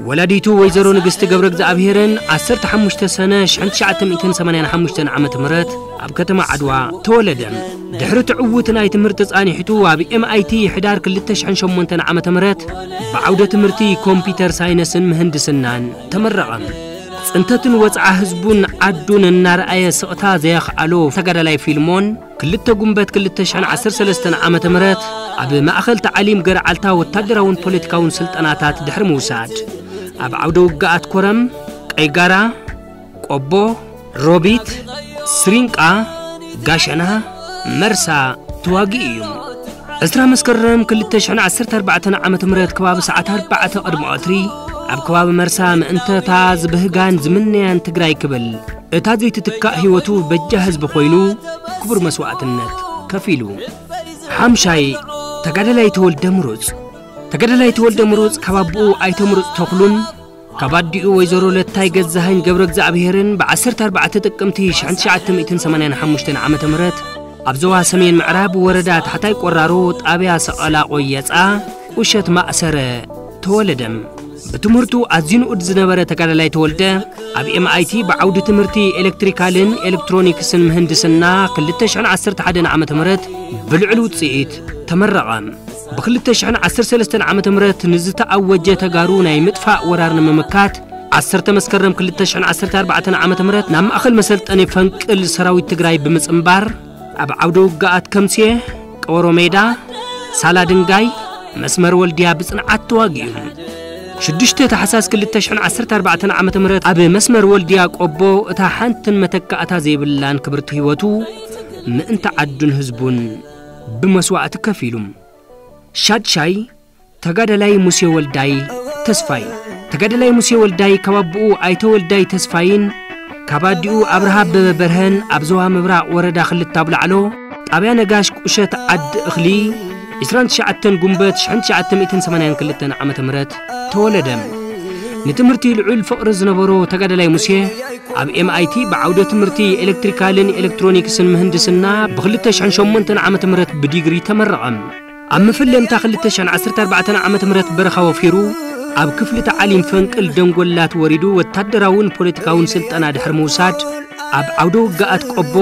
ወላዲቱ ወይዘሮ ንግስቲ ገብረ እግዚኣብሔርን ዓሰርተ ሓሙሽተ ሰነ ሽሕን ትሽዓተ ሚእትን ሰማንያን ሓሙሽተን ዓመተ ምህረት ኣብ ከተማ ዓድዋ ተወለደ። ድሕሪ ትዕውት ናይ ትምህርቲ ጻኒሕቱ ኣብ ኤምኣይቲ ሕዳር ክልተ ሽሕን ሸሞንተን ዓመተ ምህረት ብዓውደ ትምህርቲ ኮምፒውተር ሳይነስን ምህንድስናን ተመረቐ። ጽንተትን ወጽዓ ህዝቡን ዓዱን እናረኣየ ስቕታ ዘየኽኣሎ ተጋዳላይ ፊልሞን ክልተ ጉንበት ክልተ ሽሕን ዓሰርተ ሰለስተን ዓመተ ምህረት ኣብ ማእኸል ተዓሊም ገርዓልታ ወታደራውን ፖለቲካውን ስልጠናታት ድሕሪ ምውሳድ ኣብ ዓውደ ውግኣት ኮረም፣ ቀይጋራ፣ ቆቦ፣ ሮቢት፣ ስሪንቃ፣ ጋሸና፣ መርሳ ተዋጊኡ እዩ። ዕስራ መስከረም ክልተ ሽሕን ዓሰርተ ኣርባዕተን ዓመተ ምህረት ከባቢ ሰዓት ኣርባዕተ ቅድሚ ቀትሪ ኣብ ከባቢ መርሳ ምእንተታ ዝብህጋን ዝምነያን ትግራይ ክብል እታ ዘይትትካእ ህይወቱ በጃ ህዝቢ ኮይኑ ክቡር መስዋዕትነት ከፊሉ። ሓምሻይ፣ ተጋዳላይ ተወልደ ምሩፅ። ተጋዳላይ ተወልደ ምሩፅ ካብ ኣቦኡ ኣይተ ምሩፅ ተኽሉን ካብ ኣዲኡ ወይዘሮ ለታይ ገዛኸኝ ገብረ እግዚኣብሔርን ብ ዓሰርተ ኣርባዕተ ጥቅምቲ ሽሕን ትሽዓተ ሚእትን ሰማንያን ሓሙሽተን ዓመተ ምህረት ኣብ ዞባ ሰሜን ምዕራብ ወረዳ ታሕታይ ቆራሮ ጣብያ ሰቐላ ቆየፃ ቁሸት ማእሰረ ተወለደ። ብትምህርቱ ኣዝዩ ንኡድ ዝነበረ ተጋዳላይ ተወልደ ኣብ ኤምኣይቲ ብዓውዲ ትምህርቲ ኤሌክትሪካልን ኤሌክትሮኒክስን ምህንድስና ክልተ ሽሕን ዓሰርተ ሓደን ዓመተ ምህረት ብልዑል ውፅኢት ተመረቐ። ብ ክልተ ሽሕን ዓሰርተ ሰለስተን ዓመተ ምህረት ንዝተኣወጀ ተጋሩ ናይ ምጥፋእ ወራር ንምምካት ዓሰርተ መስከረም ክልተ ሽሕን ዓሰርተ ኣርባዕተን ዓመተ ምህረት ናብ ማእኸል መሰልጠኒ ፈንቅል ሰራዊት ትግራይ ብምፅምባር ኣብ ዓውደ ውግኣት ከምሴ፣ ቀበሮ ሜዳ፣ ሳላ ድንጋይ፣ መስመር ወልድያ ብፅንዓት ተዋጊኡ። ሽዱሽተ ታሕሳስ ክልተ ሽሕን ዓሰርተ ኣርባዕተን ዓመተ ምህረት ኣብ መስመር ወልድያ ቆቦ እታ ሓንትን መተካእታ ዘይብላን ክብርቲ ህይወቱ ምእንቲ ዓዱን ህዝቡን ብመስዋእቲ ከፊሉ። ሻድሻይ፣ ተጋዳላይ ሙሴ ወልዳይ ተስፋይ። ተጋዳላይ ሙሴ ወልዳይ ካብ ኣቦኡ ኣይተ ወልዳይ ተስፋይን ካብ ኣዲኡ ኣብርሃ ኣበበ በርሀን ኣብ ዞባ ምብራቕ ወረዳ ክልተ ኣብ ላዕሎ ጣብያ ነጋሽ ቁሸት ዓዲ እኽሊ ዕስራን ትሽዓተን ጉንበት ሽሕን ትሽዓተ ሚእትን ሰማንያን ክልተን ዓመተ ምህረት ተወለደ። ንትምህርቲ ልዑል ፍቕሪ ዝነበሮ ተጋዳላይ ሙሴ ኣብ ኤምኣይቲ ብዓውደ ትምህርቲ ኤሌክትሪካልን ኤሌክትሮኒክስን ምህንድስና ብ ክልተ ሽሕን ሸሞንተን ዓመተ ምህረት ብዲግሪ ተመረቐ። ኣብ መፈለምታ ክልተ ሽሕን ዓሰርተ ኣርባዕተን ዓመተ ምህረት በረኻ ወፊሩ ኣብ ክፍሊ ተዓሊም ፈንቅል ደንጎላት ወሪዱ ወታደራውን ፖለቲካውን ስልጠና ድሕሪ ምውሳድ ኣብ ዓውደ ውግኣት ቆቦ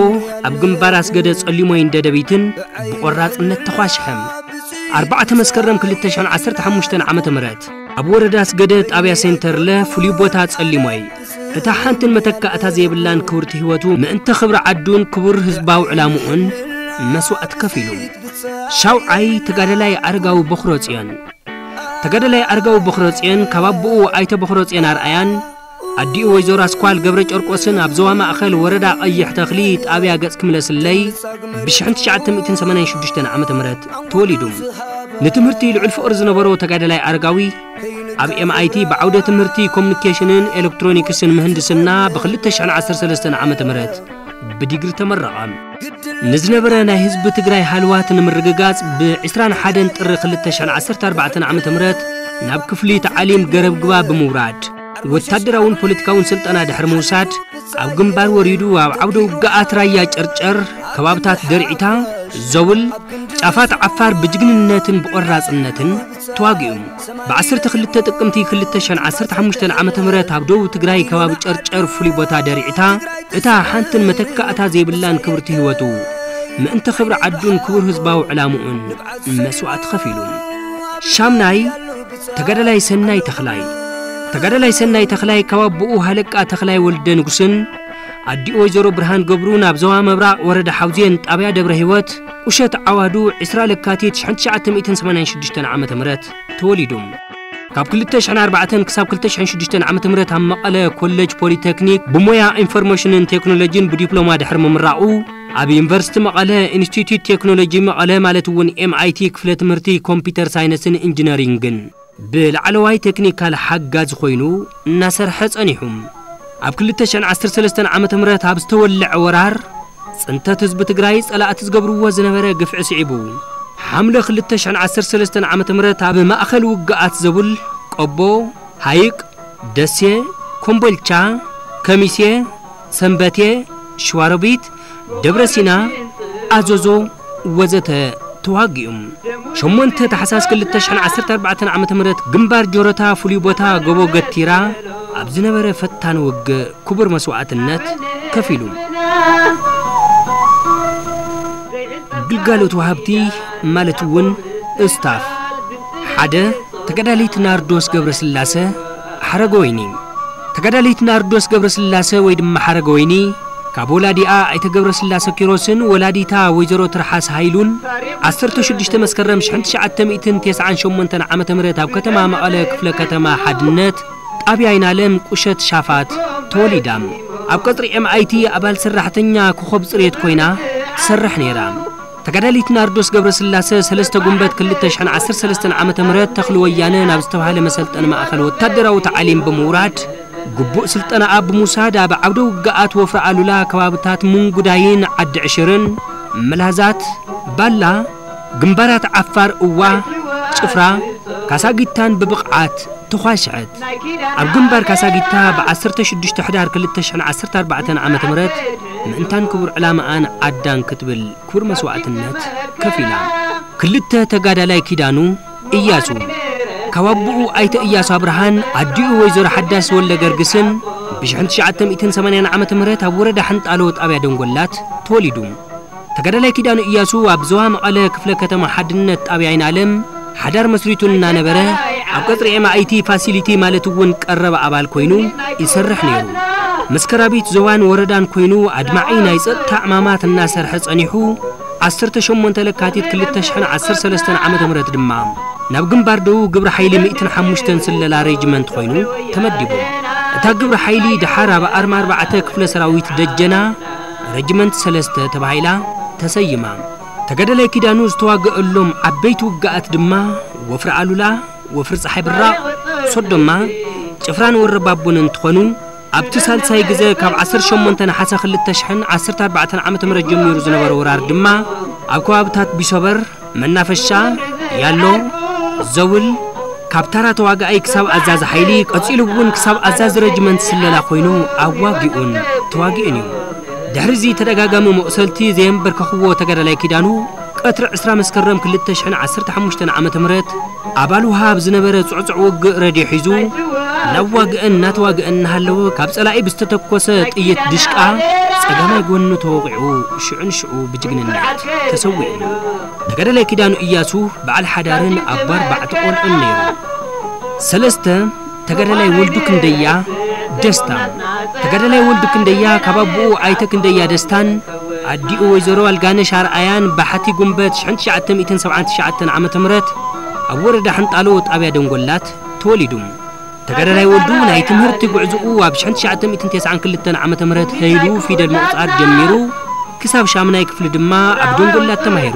ኣብ ግንባር ኣስገደ ጸሊሞይን ደደቢትን ብቆራጽነት ተኳሽሐ። ኣርባዕተ መስከረም ክልተ ሽሕን ዓሰርተ ሓሙሽተን ዓመተ ምህረት ኣብ ወረዳ ኣስገደ ጣብያ ሴንተርለ ፍሉይ ቦታ ጸሊሞይ እታ ሓንትን መተካእታ ዘይብላን ክብርቲ ህይወቱ ምእንተ ክብሪ ዓዱን ክቡር ህዝባዊ ዕላምኡን መስዋእቲ ከፊሉ። ሻውዓይ ተጋዳላይ ኣረጋዊ በኽረጽዮን። ተጋዳላይ ኣረጋዊ በኽረጽዮን ካብ ኣቦኡ ኣይተ በኽረጽዮን ኣርኣያን ኣዲኡ ወይዘሮ ኣስኳል ገብረ ጨርቆስን ኣብ ዞባ ማእኸል ወረዳ ቀይሕ ተኽሊ ጣብያ ገጽ ክምለስለይ ብሽሕን ትሽዓተ ሚእትን ሰማንያን ሽዱሽተን ዓመተ ምህረት ተወሊዱ። ንትምህርቲ ልዑል ፍቕሪ ዝነበሮ ተጋዳላይ ኣረጋዊ ኣብ ኤምኣይቲ ብዓውደ ትምህርቲ ኮሙኒኬሽንን ኤሌክትሮኒክስን ምህንድስና ብ ክልተ ሽሕን ዓሰርተ ሰለስተን ዓመተ ምህረት ብዲግሪ ተመረቐ። ንዝነበረ ናይ ህዝቢ ትግራይ ሃልዋት ንምርግጋጽ ብ ዕስራን ሓደን ጥሪ ክልተ ሽሕን ዓሰርተ ኣርባዕተን ዓመተ ምህረት ናብ ክፍሊ ተዓሊም ገረብ ግባ ብምውራድ ወታደራውን ፖለቲካውን ስልጠና ድሕሪ ምውሳድ ኣብ ግንባር ወሪዱ ኣብ ዓውደ ውግኣት ራያ ጨርጨር ከባብታት ደርዒታ፣ ዘውል፣ ጫፋት ዓፋር ብጅግንነትን ብቆራጽነትን ተዋጊኡ። ብ ዓሰርተ ክልተ ጥቅምቲ ክልተ ሽሕን ዓሰርተ ሓሙሽተን ዓመተ ምህረት ኣብ ደቡብ ትግራይ ከባቢ ጨርጨር ፍሉይ ቦታ ደሪዕታ እታ ሓንትን መተካእታ ዘይብላን ክብርቲ ህይወቱ ምእንቲ ክብሪ ዓዱን ክቡር ህዝባዊ ዕላምኡን መስዋእቲ ከፊሉ። ሻምናይ ተጋዳላይ ሰናይ ተኽላይ። ተጋዳላይ ሰናይ ተኽላይ ካብ ኣቦኡ ሃለቃ ተኽላይ ወልደ ንጉስን ኣዲኡ ወይዘሮ ብርሃን ገብሩ ናብ ዞባ ምብራቕ ወረዳ ሓውዜን ጣብያ ደብረ ህይወት ቁሸት ዓዋዱ ዕስራ ለካቲት ሽሕን ትሽዓተ ሚእትን ሰማንያን ሽዱሽተን ዓመተ ምህረት ተወሊዱ። ካብ ክልተ ሽሕን ኣርባዕተን ክሳብ ክልተ ሽሕን ሽዱሽተን ዓመተ ምህረት ኣብ መቐለ ኮሌጅ ፖሊቴክኒክ ብሞያ ኢንፎርሜሽንን ቴክኖሎጂን ብዲፕሎማ ድሕሪ ምምራቑ ኣብ ዩኒቨርሲቲ መቐለ ኢንስቲትዩት ቴክኖሎጂ መቐለ ማለት እውን ኤምኣይቲ ክፍለ ትምህርቲ ኮምፒውተር ሳይንስን ኢንጂነሪንግን ብላዕለዋይ ቴክኒካል ሓጋዚ ኮይኑ እናሰርሐ ጸኒሑ። ኣብ ክልተ ሽሕን ዓሰርተ ሰለስተን ዓመተ ምህረት ኣብ ዝተወልዐ ወራር ጽንተት ህዝቢ ትግራይ ጸላእቲ ዝገብርዎ ዝነበረ ግፍዒ ስዒቡ፣ ሓምለ ክልተ ሽሕን ዓሰርተ ሰለስተን ዓመተ ምህረት ኣብ ማእኸል ውግኣት ዘቡል፣ ቆቦ፣ ሃይቅ፣ ደሴ፣ ኮምቦልቻ፣ ከሚሴ፣ ሰንበቴ፣ ሸዋሮቢት፣ ደብረ ሲና፣ ኣዞዞ ወዘተ ተዋጊኡ። ሸሞንተ ታሕሳስ ክልተ ሽሕን ዓሰርተ ኣርባዕተን ዓመተ ምህረት ግንባር ጆረታ ፍሉይ ቦታ ጎቦ ገቲራ ኣብ ዝነበረ ፈታኒ ውግእ ክቡር መስዋእትነት ከፊሉ። ግልጋሎት ወሃብቲ ማለት እውን ስታፍ ሓደ ተጋዳሊት ናርዶስ ገብረስላሰ ሓረገወይኒ። ተጋዳሊት ናርዶስ ገብረስላሰ ወይ ድማ ሓረገወይኒ ካብ ወላዲኣ ኣይተ ገብረስላሰ ኪሮስን ወላዲታ ወይዘሮ ትርሓስ ሃይሉን ዓሰርተ ሽዱሽተ መስከረም ሽሕን ትሽዓተ ሚእትን ተስዓን ሸሞንተን ዓመተ ምህረት ኣብ ከተማ መቐለ ክፍለ ከተማ ሓድነት ጣብያ ኣይናለም ቁሸት ሻፋት ተወሊዳ። ኣብ ቀጽሪ ኤምኣይቲ ኣባል ሰራሕተኛ ኮኸብ ጽሬት ኮይና ትሰርሕ ነይራ። ተጋዳሊት ናርዶስ ገብረስላሰ ሰለስተ ጉንበት ክልተ ሽሕን ዓሰርተ ሰለስተን ዓመተ ምህረት ተኽሊ ወያነ ናብ ዝተባህለ መሰልጠኒ ማእኸል ወታደራዊ ተዓሊም ብምውራድ ግቡእ ስልጠናኣ ብምውሳድ ኣብ ዓውደ ውግኣት ወፍሪ ኣሉላ ከባብታት ምንጉዳይን ዓዲ ዕሽርን፣ መላዛት፣ ባላ፣ ግንባራት ዓፋር እዋ፣ ጭፍራ፣ ካሳጊታን ብብቕዓት ተዃሽዐት። ኣብ ግንባር ካሳጊታ ብ ዓሰርተ ሽዱሽተ ሕዳር ክልተ ሽሕን ዓሰርተ ኣርባዕተን ዓመተ ምህረት ምእንታን ክቡር ዕላማኣን ዓዳን ክትብል ክቡር መስዋእትነት ከፊላ። ክልተ ተጋዳላይ ኪዳኑ እያሱ ካብ ኣቦኡ ኣይተ እያሱ ኣብርሃን ኣዲኡ ወይዘሮ ሓዳስ ወልደ ገርግስን ብሽሕን ትሽዓተ ሚእትን ሰማንያን ዓመተ ምህረት ኣብ ወረዳ ሕንጣሎ ጣብያ ደንጎላት ተወሊዱ። ተጋዳላይ ኪዳኑ እያሱ ኣብ ዞባ መቐለ ክፍለ ከተማ ሓድነት ጣብያ ኣይናለም ሓዳር መስሪቱ እናነበረ ኣብ ቀጽሪ ኤምኣይቲ ፋሲሊቲ ማለት እውን ቀረብ ኣባል ኮይኑ ይሰርሕ ነይሩ። መስከራቢት ዞባን ወረዳን ኮይኑ ኣድማዒ ናይ ጸጥታ ዕማማት እናሰርሐ ጸኒሑ ዓሰርተ ሸሞንተ ለካቲት ክልተ ሽሕን ዓሰርተ ሰለስተን ዓመተ ምህረት ድማ ናብ ግንባር ደቡብ ግብረ ሓይሊ ሚእትን ሓሙሽተን ስለላ ሬጅመንት ኮይኑ ተመዲቡ። እታ ግብረ ሓይሊ ደሓር ኣብ ኣርማ ኣርባዕተ ክፍለ ሰራዊት ደጀና ረጅመንት ሰለስተ ተባሂላ ተሰይማ። ተጋዳላይ ኪዳኑ ዝተዋገአሎም ዓበይቲ ውግኣት ድማ ወፍሪ ኣሉላ፣ ወፍሪ ፀሓይ ብራቕ፣ ሶዶማ፣ ጭፍራን ወረባቦን እንትኾኑ፣ ኣብቲ ሳልሳይ ግዘ ካብ ዓሰርተ ሸሞንተ ነሓሰ ክልተ ሽሕን ዓሰርተ ኣርባዕተን ዓመተ ምህረት ጀሚሩ ዝነበረ ወራር ድማ ኣብ ከባብታት ቢሶበር፣ መናፈሻ፣ ያሎ፣ ዘውል፣ ካብ ታራ ተዋጋኣይ ክሳብ ኣዛዚ ሓይሊ፣ ቀፂሉ እውን ክሳብ ኣዛዚ ረጅመንት ስለላ ኮይኑ ኣዋጊኡን ተዋጊኡን እዩ። ድሕሪ እዚ ተደጋጋሚ መቑሰልቲ ዘየንበርከኽዎ ተጋዳላይ ኪዳኑ፣ ቀትሪ ዕስራ መስከረም ክልተ ሽሕን ዓሰርተ ሓሙሽተን ዓመተ ምህረት ኣብ ኣልውሃ ኣብ ዝነበረ ጽዑጽዕ ውግእ ረድዮ ሒዙ እናዋግአን እናተዋግአን እናሃለወ፣ ካብ ጸላኢ ብዝተተኮሰ ጥይት ድሽቃ ጸጋማይ ጎኑ ተወቒዑ ሽዑ ንሽዑ ብጅግንነት ተሰዊኡ። ተጋዳላይ ኪዳኑ እያሱ በዓል ሓዳርን ኣቦ ኣርባዕተ ቆልዑን ነይሩ። ሰለስተ፣ ተጋዳላይ ወልዱ ክንደያ ደስታ። ተጋዳላይ ወልዱ ክንደያ ካብ ኣቦኡ ኣይተ ክንደያ ደስታን ኣዲኡ ወይዘሮ ኣልጋነሽ ኣርኣያን ባሕቲ ጉንበት ሽሕን ትሽዓተ ሚእትን ሰብዓን ትሽዓተን ዓመተ ምህረት ኣብ ወረዳ ሕንጣሎ ጣብያ ደንጎላት ተወሊዱ። ተጋዳላይ ወልዱ ናይ ትምህርቲ ጉዕዝኡ ኣብ ሽሕን ትሽዓተ ሚእትን ተስዓን ክልተን ዓመተ ምህረት ሀይሉ ፊደል ምቑጻር ጀሚሩ ክሳብ ሻምናይ ክፍሊ ድማ ኣብ ደንጎላት ተማሂሩ።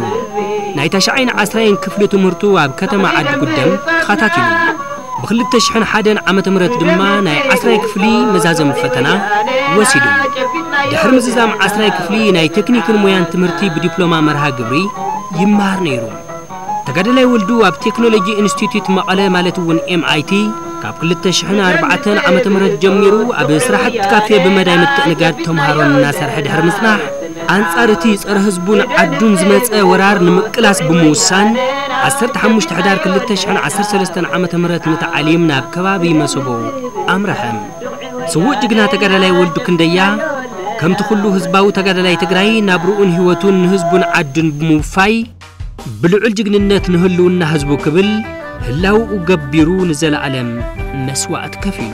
ናይ ታሽዓይን ዓስራይን ክፍሊ ትምህርቱ ኣብ ከተማ ዓዲ ጉደም ተኸታቲሉ። ብክልተ ሽሕን ሓደን ዓመተ ምህረት ድማ ናይ ዓስራይ ክፍሊ መዛዘሚ ፈተና ወሲዱ። ድሕሪ ምዝዛም ዓስራይ ክፍሊ ናይ ቴክኒክን ሞያን ትምህርቲ ብዲፕሎማ መርሃ ግብሪ ይመሃር ነይሩ። ተጋዳላይ ወልዱ ኣብ ቴክኖሎጂ ኢንስቲትዩት መቐለ ማለት እውን ኤምኣይቲ ካብ ክልተ ሽሕን ኣርባዕተን ዓመተ ምህረት ጀሚሩ ኣብ ስራሕቲ ካፌ ብመዳይ ምትእንጋድ ተምሃሮን እናሰርሐ ድሕሪ ምጽናሕ፣ ኣንጻር እቲ ጸረ ህዝቡን ዓዱን ዝመጸ ወራር ንምቅላስ ብምውሳን፣ ዓሰርተ ሓሙሽተ ሕዳር ክልተ ሽሕን ዓሰርተ ሰለስተን ዓመተ ምህረት ንተዓሊም ናብ ከባቢ መሰቦ ኣምረሐ። ስዉእ ጅግና ተጋዳላይ ወልዱ ክንደያ፣ ከምቲ ኩሉ ህዝባዊ ተጋዳላይ ትግራይ፣ ናብርኡን ህይወቱን ንህዝቡን ዓዱን ብምውፋይ፣ ብልዑል ጅግንነት ንህልውና ህዝቡ ክብል ህላውኡ ገቢሩ ንዘለኣለም መስዋእቲ ከፊሉ።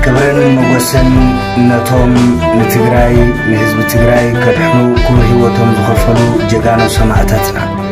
ክብርን ሞገስን ነቶም ንትግራይ፣ ንህዝቢ ትግራይ ከድሕኑ ክቡር ህይወቶም ዝኸፈሉ ጀጋኑ ሰማእታትና።